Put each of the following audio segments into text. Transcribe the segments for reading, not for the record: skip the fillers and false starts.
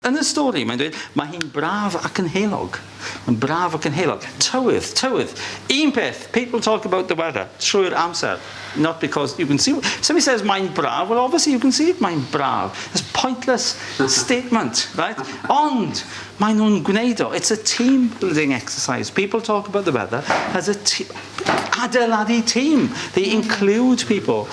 Yn y stori, mae'n dweud, mae hi'n braf ac yn heulog. Mae'n braf ac yn heulog. Tywydd, tywydd. Un peth, people talk about the weather trwy'r amser. Not because you can see. Somebody says mae'n braf, well, obviously you can see it, mae'n braf. It's pointless statement, right? Ond, maen nhw'n gwneud o. It's a team building exercise. People talk about the weather as a team. Adeiladu team. They include people.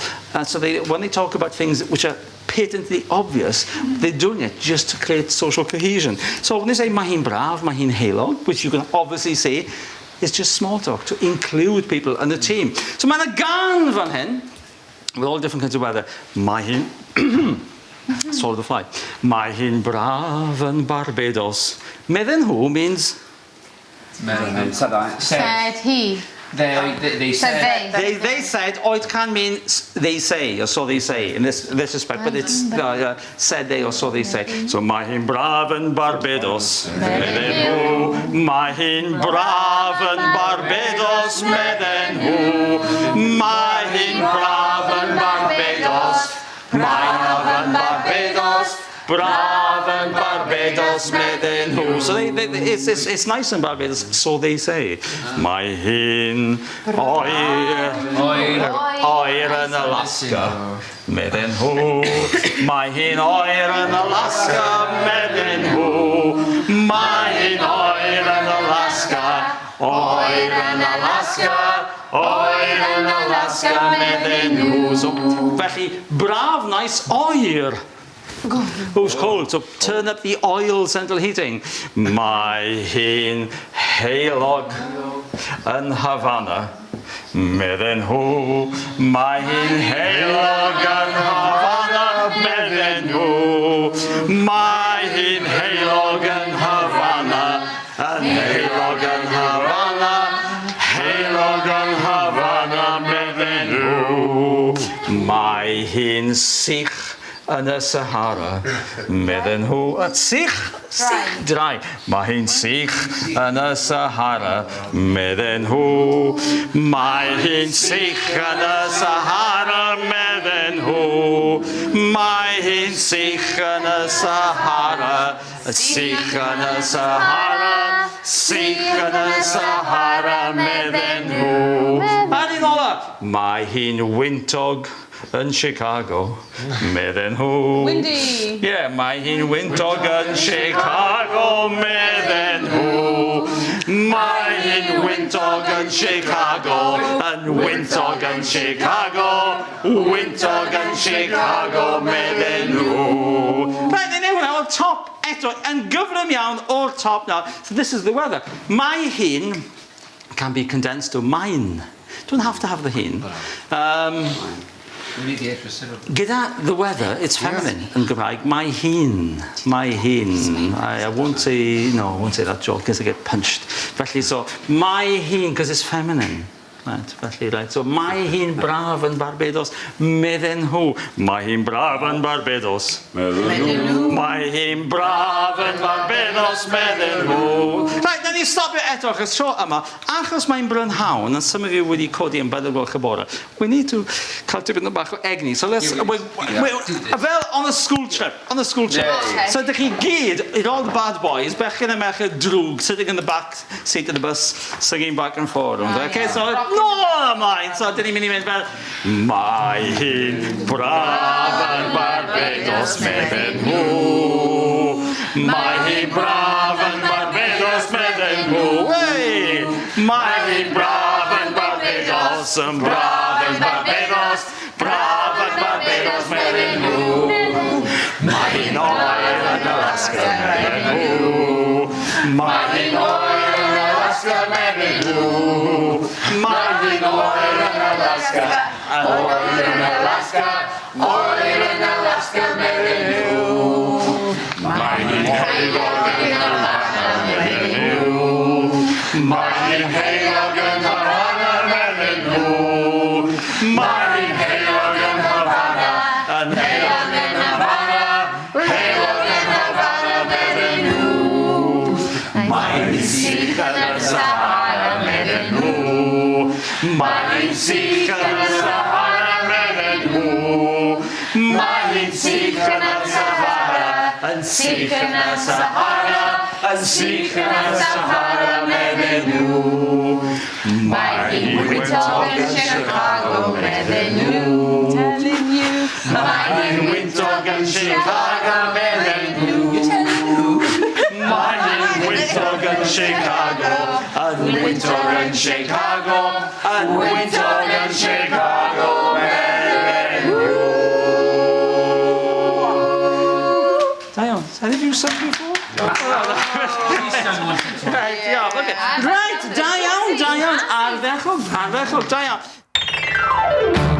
So when they talk about things which are patently obvious, they're doing it just to create social cohesion. So when they say mae hi'n braf, mae hi'n heulog, which you can obviously see, it's just small talk to include people in the team. So mae yna gân fan hyn, with all different kinds of weather. Mae hi'n... Swallow the fly. Mae hi'n braf yn Barbados. Medden nhw means Said I. Said he. They Said said. they. They said, or it can mean they say, or so they say, in this respect, but it's said they or so they say. So, mae hi'n braf yn Barbados, medden nhw. Mae hi'n braf yn Barbados, medden nhw. Mae hi'n braf yn Barbados. Braf yn Barbados. Braf yn Barbados, medden nhw. So it's nice in Barbados, so they say. Mae hi'n oer, Oer. Oer yn Alaska, medden nhw. Mae hi'n oer yn Alaska, medden nhw. Mae hi'n oer yn Alaska, oer yn Alaska, oer yn Alaska, medden nhw. So, felly, braf, nice, oer. Who's cold? So turn up the oil central heating. Mae hi'n heulog yn Havana. Medden nhw. Mae hi'n heulog yn Havana. Medden nhw. Mae hi'n heulog yn Havana. Yn heulog yn Havana. Heulog yn Havana. Medden nhw. Mae hi'n sych yn y Sahara. Medden nhw. Sych? Sych. Dry. Mae hi'n sych yn y Sahara. Medden nhw. Mae hi'n sych yn y Sahara. Medden nhw. Mae hi'n sych yn y Sahara. Sych yn y Sahara. Sych yn y Sahara. Medden nhw. A'r un ola. Mae hi'n wyntog yn Chicago. Medden nhw. Windy. Yeah, mae hi'n wyntog yn Chicago, medden nhw. Mae hi'n wyntog yn Chicago, yn wyntog yn Chicago, wyntog yn Chicago, medden nhw. Right, ni'n hwnna o'r top eto, yn gyflym iawn o'r top now. So this is the weather. Mae hi'n can be condensed to mae'n. Don't have to have the hi'n. We need the extra syllable. Gyda the weather, it's feminine yn Gymraeg. Mae hi'n. Mae hi'n. I won't say, no, I won't say that joke because I get punched. Felly, so, mae hi'n, because it's feminine. Right, felly, right. So, mae hi'n braf yn Barbados, medden nhw. Mae hi'n braf yn Barbados. Medden nhw. Mae hi'n braf yn Barbados, medden nhw. Right, na ni stopio eto, achos tro yma, achos mae'n brynhawn, and some of you wedi codi yn 4 gloch y bore, we need to cael tipyn bach o egni. So let's, Yeah, we, yeah, do this. Fel on a school trip, on a school trip. Yeah. Okay. So ydych chi gyd, all the bad boys, bechgyn a merched drwg, sitting in the back seat of the bus, singing back and forth. Oh, Okay, yeah. so Rocking. Nôl ymlaen. So dyn ni'n mynd i mynd fel, mae hi'n braf yn Barbados, medden nhw. Mae hi'n braf yn Barbados, medden nhw. Hey! Mae hi'n braf yn Barbados, yn braf yn Barbados, braf yn Barbados, medden nhw. Mae hi'n oer yn Alaska, medden nhw. Mae hi'n oer yn Alaska, medden nhw. Mae hi'n oer yn Alaska, oer yn Alaska, oer yn Alaska, medden nhw. Mae hi'n heulog yn Havana, medden nhw. Mae hi'n heulog yn Havana, medden nhw. Mae hi'n heulog yn Havana, yn heulog yn Havana, heulog yn Havana, medden nhw. Mae hi'n sych yn y Sahara, medden nhw. Mae hi'n sych yn y Sahara, medden nhw. Mae hi'n sych yn y Sahara, yn Yn sych yn y Sahara, yn sych yn y Sahara, medden nhw. Mae hi'n wyntog yn Chicago, medden nhw. Telling you. Mae hi'n wyntog yn Chicago, medden nhw. Mae hi'n wyntog yn Chicago, yn wyntog yn Chicago, yn wyntog yn Chicago, medden nhw. Da iawn. Have you sung before? She's sung once or twice. Right, diolch. Okay. Right, da iawn, da iawn. Ardderchog, ardderchog, da iawn.